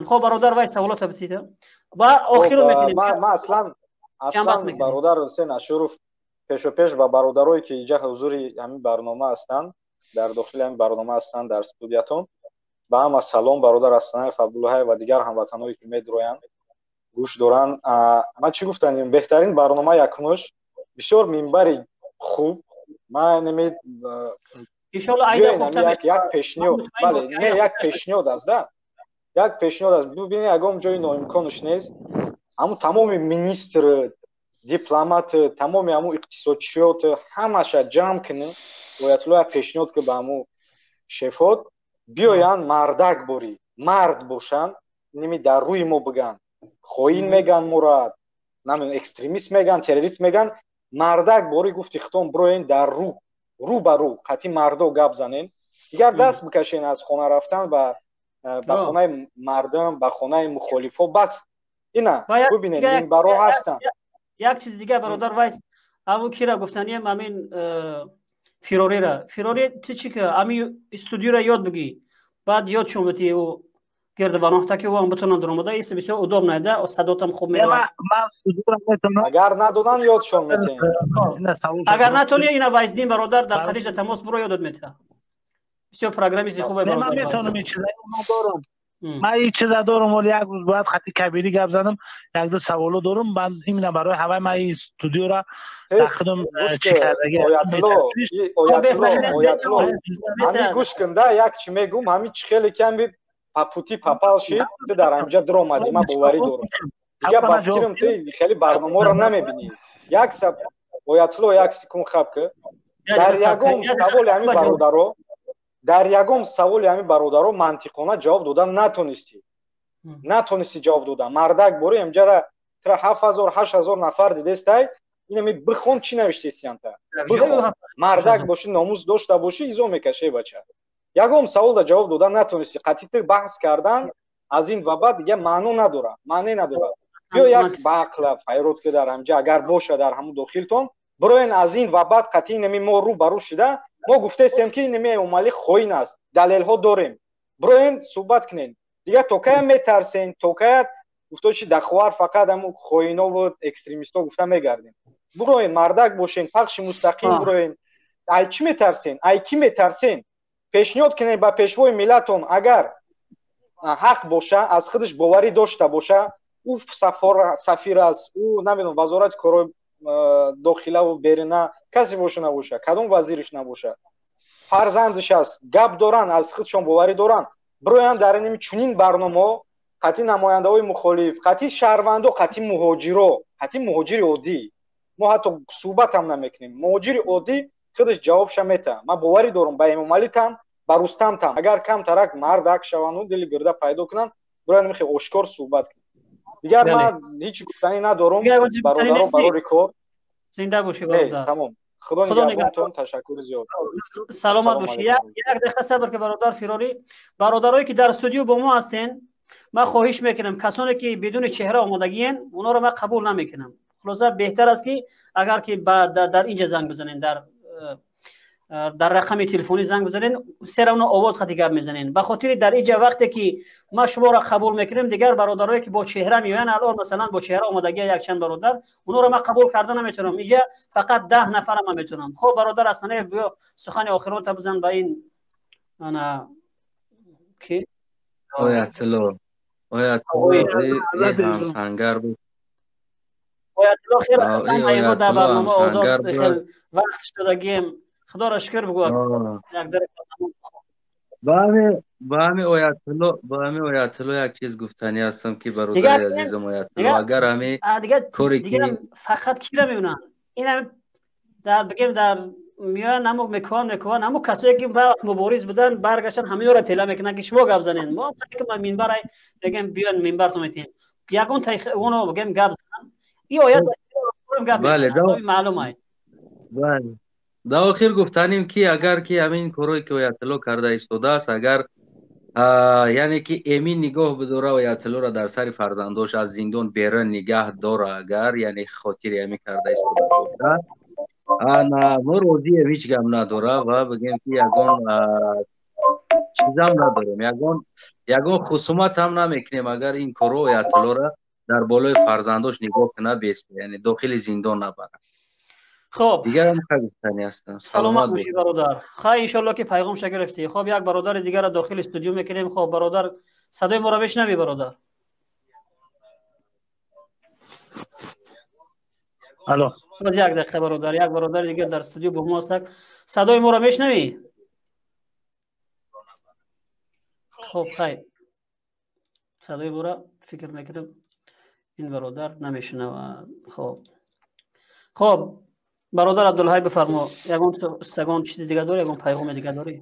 Хоб, бародар, вай саволота битида ва охиро мекунем. Ман аслан, бародар Ҳусен Ашуров, пешопеш ба бародарое, ки инҷа ҳузури ҳамин барнома ҳастанд, дар дохили ҳамин барнома ҳастанд, дар студиятон, ба ҳама салом. Бародар Астанаев Абдуллоҳаев ва дигар ҳамватаное, ки медроянд, гӯш доранд, ман чӣ гуфтанем? Беҳтарин барнома, якумаш бисёр минбари хуб. Ман як пешниҳод, бале, не, як пешниҳод аст да, як пешниҳод аст. Бубинед, ягон ҷои ноимконаш нест. Ҳамун тамоми министр, дипломат, тамоми ҳамун иқтисодчиёт ҳамаша ҷамъ кунӣ, Оятулло як пешниҳод ки ба ҳамун шефот биёянд, мардак борӣ мард бошанд, ними дар рӯи мо биган: хоин меган мора, намедонам, экстремист меган, террорист меган, мардак борӣ гуфти хитон бироен, дар рӯ рӯ ба рӯ қатъи мардо гап занен. Дигар даст бикашен аз хона рафтан ба хонаи мардум, ба хонаи мухолифо. Бас, ина бубинед, минбаро ҳастанд. Як чиз дигар, бародар Вайс, ҳамун кира гуфтанием, ҳамин Фирорира. Фирори, ти чӣ ки ҳамин студиюра ёд бигӣ, баъд ёд шумо бити, ӯ гирдабаноҳта ки ӯ битонанд даромада ис, бисёр удобно да, садотам хуб меравад. Агар надонан, ёдшон метем. Агар натони, ина Вайсдин бародар дар қадиҷа тамос буро, ёдот метиҳа. Бисёр программисти хубе. Ман метавонам, ин чиза дорам, ман ин чиза дорам, вале як рӯз бояд хати кабирӣ гап занам, як ду саволо дорам. Ман именно барои ҳавай ман ин студиёра дар худам чӣ кардаги. Ҳами гӯш кун да, як чӣ мегум. Ҳами чӣ хеле ки ҳами по пути попал шид, ту дар ҳамҷа дуромадӣ, ман боварӣ дорам. Дигар ба фикрам, ту хеле барномаро намебинӣ. Як саб, Оятулло, як секунд хаб ки. Дар ягон саволи ҳами бародаро, дар ягон саволи ҳами бародаро мантиқона ҷавоб дода натонистӣ, натонистӣ ҷавоб дода. Мардак бори ҳамҷара тра 7000, 8000 нафар дидестай. Инами бихон, чӣ навиштесиянта, бихон. Мардак бошӣ, номус дошта бошӣ, изо мекашӣ, бача. Ягон саволда ҷавоб дода натонистӣ. Қатъи ту баҳс кардан аз ин ва баъд дигар маъно надорад, маъне надорад. Биё, як баақла файрод ки дар ҳамҷа агар боша, дар ҳамун дохилтон бироен. Аз ин ва баъд қатъи инами мо рӯ ба рӯ шида, мо гуфтаистем, ки инами Эмомалӣ хоин аст, далелҳо дорем, бироен, суҳбат кунем. Дигар то кая метарсен? То кая гуфто чи даховар фақат ҳамун хоинову экстремистҳо гуфта мегардем? Бироен, мардак бошен, пахши мустақим бироен. Ай чӣ метарсен? Ай кӣ метарсен? Пешниҳод кунем ба пешвои миллатон. Агар ҳақ боша, аз худаш боварӣ дошта боша, ӯ сафир аст, ӯ намедонам, вазорати корҳои дохилаву берина касе боша набоша, кадом вазириш набоша, фарзандаш аст, гап доранд, аз худшон боварӣ доранд, бироянд дар иними чунин барномаҳо қатъи намояндаҳои мухолиф, қатъи шаҳрвандо, қатъи муҳоҷиро, қатъи муҳоҷири оддӣ мо ҳатто суҳбатам намекунем. Муҳоҷири оддӣ худаш ҷавобша метаҳад. Ман боварӣ дорам ба Эмомалӣ там, ба Рустам там. Агар камтарак мардак шаванду дили гирда пайдо кунанд, бироянд, мехе ошкор суҳбат кунанд. Дигар ман ҳеҷ гуфтанӣ надорам, бародаро, барори кор. Зинда бошӣ, бародар. Тамом, худо нигаҳбонтон, ташаккури зиёд. Саломат бошӣ. Як дақиқа сабр ки, бародар Фирорӣ. Бародарое, ки дар студио бо мо ҳастен, ман хоҳиш мекунам, касоне ки бидуни чеҳра омодагиен, онҳоро ман қабул намекунам. Хулоса, беҳтар аст, ки агар ки дар инҷа занг бизанен, дар рақами телефонӣ занг бизанен, всё равно овоз хати гап мезанен. Ба хотири дар инҷа вақте ки ма шуморо қабул мекунем, дигар бародарое, ки бо чеҳра меоянд, алон масалан бо чеҳра омодагия якчанд бародар, онҳоро ман қабул карда наметавонам. Инҷа фақат 10 нафара ман метавонам. Хоб, бародар Астанаев, биё, сухани охиронта бизан ба ин ана ки. Оятулло, Оятулло ҳамсангар буд. Оятулло, хеле хасан, дар барнома озод хел вақт шудагием, худоро шукр бигӯ. Ба ҳами Оятулло як чиз гуфтанӣ ҳастам, ки бародари азизам Оятулло, агар ҳами коре ки фақат кира мебинанд, ин дар бигем, дар миён ҳаму мекуван, ҳаму касое, ки вақт мубориз буданд, баргаштан, ҳаминро тела мекунанд, ки шумо гап занен. Мо минбар мегем, биён, минбар то метиҳем, ягон оно бигем гап занан, и оят гап маълум ай. Бале, дар охир гуфтанем, ки агар ки ҳамин корое, ки Оятулло карда истодааст, агар яъне ки эмин нигоҳ бидора Оятуллоро, дар сари фарзандош аз зиндон берун нигаҳ дора, агар яъне хотири ҳамин карда истода боша, ана мо розием, ҳеҷ гап надора ва бигем, ки ягон Чизам надорем, ягон хусумат ҳам намекунем, агар ин корро оятуллоро дар болои фарзандош нигоҳ кунад, бест, яъне дохили зиндон набарад. Хоб, дигарам гуфтанӣ ҳастам. Саломат бошӣ, бародар. Хай, иншоалло ки пайғомша гирифтӣ. Хоб, як бародари дигарро дохили студио мекунем. Хоб, бародар, садои моро мешунавӣ, бародар? Алло. Боз як дақиқа, бародар, як бародари дигар дар студио бо мо ҳаст. Садои моро мешунавӣ? Хоб, хайр, садои моро фикр мекунам ин бародар намешунавад. Хоб, бародар Абдулҳай, бифармо, ягон чизи дига дорӣ, ягон пайғоми дига дорӣ?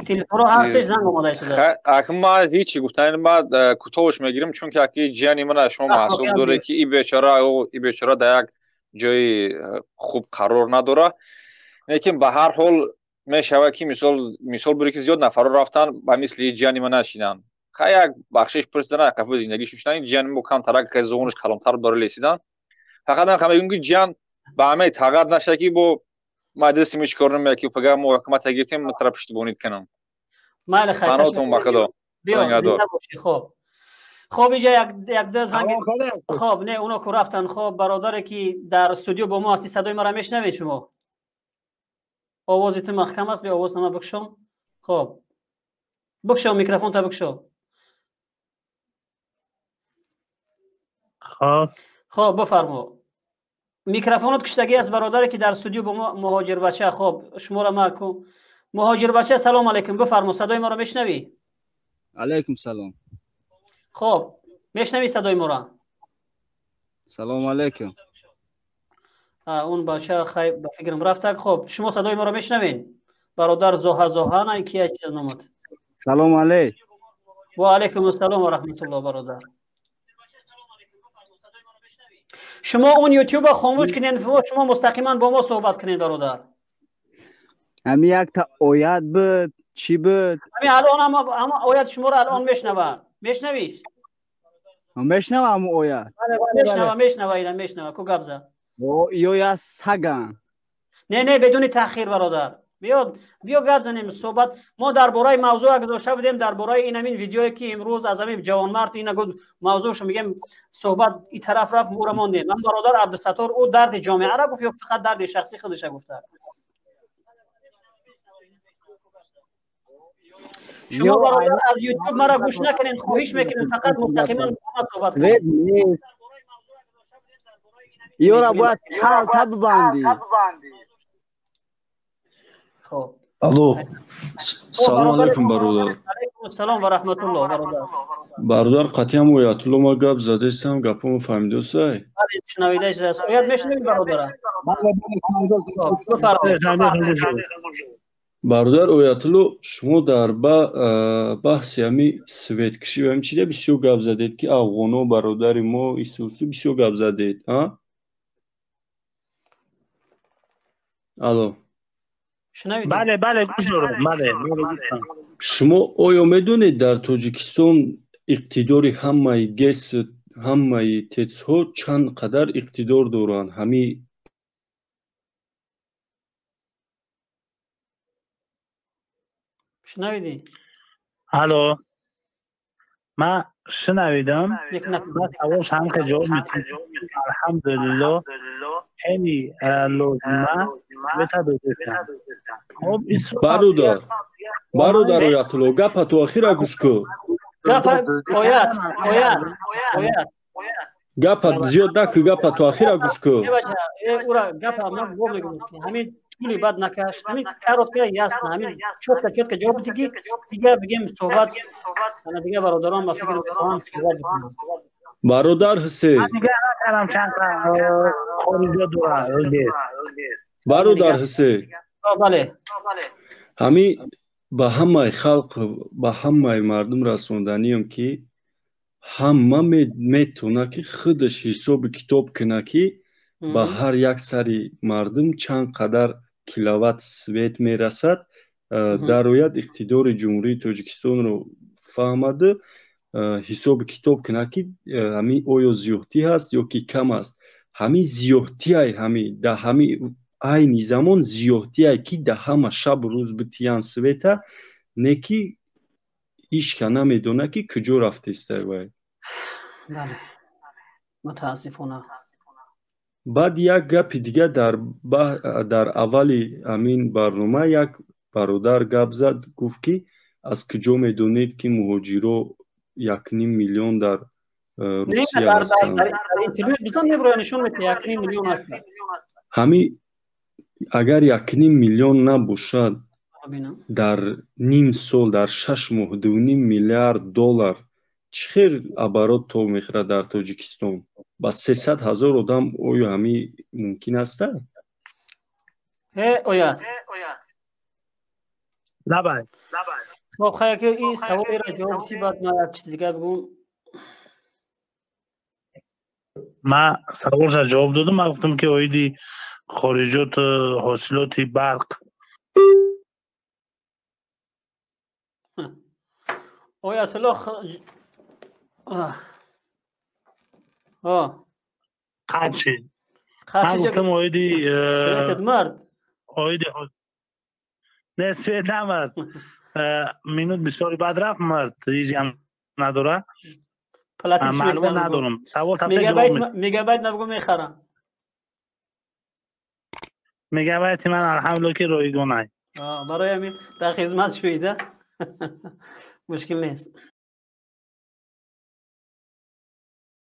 Телефонро ҳастеш, занг омода шудааст. Аки ма ҳечи гуфтани ма кӯтоҳш мегирам, чунки аки ҷияни мана шумо маҳсуб доред, ки и бечора дар як ҷои хуб қарор надорад, лекин ба ҳар ҳол мешавад, ки мисол буре, ки зиёд нафарро рафтан ба мисли ҷияни ма нашинанд. Хай, як бахшиш пурсидан, қафои зиндагӣ шуштан, ҷияни мо камтарак зонуш калонтар дора, лесидан. Фақат ҳам мегӯм, ки ҷиян ба ҳамаи тағар наша, ки бо маҷлиси ми чикор намея, ки пага мо ҳукумата гирифтем, тара пуштибонид кунам. Майли, хайр. Паноҳтон ба Худо. Биё, зинда бошӣ. Хоб, иҷа якда занг. Хоб, не, уно ку рафтан. Хоб, бародаре ки дар студио бо мо ҳастӣ, садои маро мешунавед шумо? Овози ту маҳкам аст, бе овоз нама бикушом. Хоб, бикушо микрофонта, бикушо. Хоб. Хоб, бифармо, микрофонот куштагӣ аст, бародаре ки дар студио бо мо, муҳоҷирбача. Хоб, шуморо ма ку, муҳоҷирбача, салом алейкум, бифармо, садои маро мешунавӣ? Алейкум салом. Хоб, мешунавӣ садои моро? Салому алейкум. Он бача, хай, ба фикрам рафтак. Хоб, шумо садои моро мешунавед, бародар Зоҳа, Зоҳа на ки чиз номад? Салому алейк. Ва алейкум ассалом ва раҳматуллоҳ. Бародар, шумо он ютюба хомӯш кунед, шумо мустақиман бо мо суҳбат кунед, бародар. Ҳами якта оят буд, чӣ буд? Ҳами алон ҳама оят шуморо алон мешунава. Мешунавиш? Мешунава ҳамун оят. Мешунава, мешунава, ина мешунава ку, гап зад. Ё я саган. Не, бедуни таъхир, бародар, биё, биё, гап занем. Суҳбат мо дар бораи мавзӯъ гузошта будем, дар бораи ин ҳамин видеое, ки имрӯз аз ҳамин ҷавонмард ина гуфт, мавзӯъшо мегем, суҳбат и тараф рафт, мура мондем. Ман бародар Абдусаттор, ӯ дарди ҷомеаро гуфт ё фақат дарди шахсии худиша гуфта? Шумо, бародар, аз ютуб мара гӯш накунед, хоҳиш мекунем, фақат мустақиман бо ма суҳбат кунед. Ёра бояд калта бибандӣ. Хоб. Алло, салом алейкум, бародар. Алейкум салом ва раҳматуллоҳ, бародар. Бародар, қатъиан Оятулло ма гап задестам, гапомо фаҳмидосай? Бале, шунавида шудааст. Оят мешунавӣ, бародара? Бифармоед. Бародар Оятулло, шумо дар баҳси ҳами светкушӣ ва ҳами чида бисёр гап задед, ки афғоно бародари мо, исусу бисёр гап задед, а? Алло. Шунавидем. Бале, гӯш дорам, бале, гуфтам. Шумо оё медонед, дар Тоҷикистон иқтидори ҳамаи ГЭС, ҳамаи ТЭЦҳо чанд қадар иқтидор доранд? Ҳами Шунавидӣ? Алло, ман шунавидам. Ман саволш ҳамқа ҷавоб метиҳам. Алҳамдулилло, ҳени лозима света додестам. Хоб. Бародар, бародар Оятулло, гапа то охира гӯш кун. Гапа, оят, оят, оят. Гапа зиёд накун, гапа то охира гӯш кун. Ура гапа ман бо мегӯям, ки ҳамин тӯли бад накаш, ҳамин коротко, ясно, ҳамин чётко, чётко ҷавоб бидӣ, ки дига бигем суҳбат ана дига бародарон ба фикр мехоҳам суҳбат бикунам. Бародар Ҳусейн. Ман нигоҳ накардам, чанд хориҷо дорад ГЭС. Бародар Ҳусейн. Бале. Ҳами ба ҳамаи халқ, ба ҳамаи мардум расонданием, ки ҳама метавонад, ки худаш ҳисоби китоб кунад, ки ба ҳар як сари мардум чанд қадар киловатт свет мерасад, дарояд иқтидори Ҷумҳурии Тоҷикистонро фаҳмаду ҳисоби китоб кунад, ки ҳамин оё зиёдтӣ ҳаст ё ки кам аст. Ҳамин зиёдтиай, ҳами да ҳами айни замон зиёдтиай, ки да ҳама шабу рӯз битиян света. Не ки ҳичка намедона, ки куҷо рафтестай вай. Бале, мутаассифона. Баъд як гапи дига, дар аввали ҳамин барнома як бародар гап зад, гуфт, ки аз куҷо медонед, ки муҳоҷиро 1,5 миллион дар Русия ҳастанд? Ҳами агар 1,5 миллион набошад, дар ним сол, дар 6 моҳ 2,5 миллиард доллар чӣ хел оборот то мехӯрад дар Тоҷикистон? Ба 300 000 одам оё ҳами мумкин аста? Ояд. Лабай. Хоб, хая, ки ин саволеро ҷавоб ти, баъд ман як чиз дига бигӯм. Ман саволша ҷавоб додам. Ман гуфтам, ки оиди хориҷот, ҳосилоти барқ. Оятулло. Қачи ман гуфтам оиди светет мард. Оиди не, свет намард, минут бисёри баъд рафт, мард, ҳеҷ ам надора, маълумот надорам. Савол. Мегабайт набгу, мехарам. Мегабайти ман, алҳамдулилла, ки ройгонай. Барои ҳамин дар хизмат шуида, мушкил нест.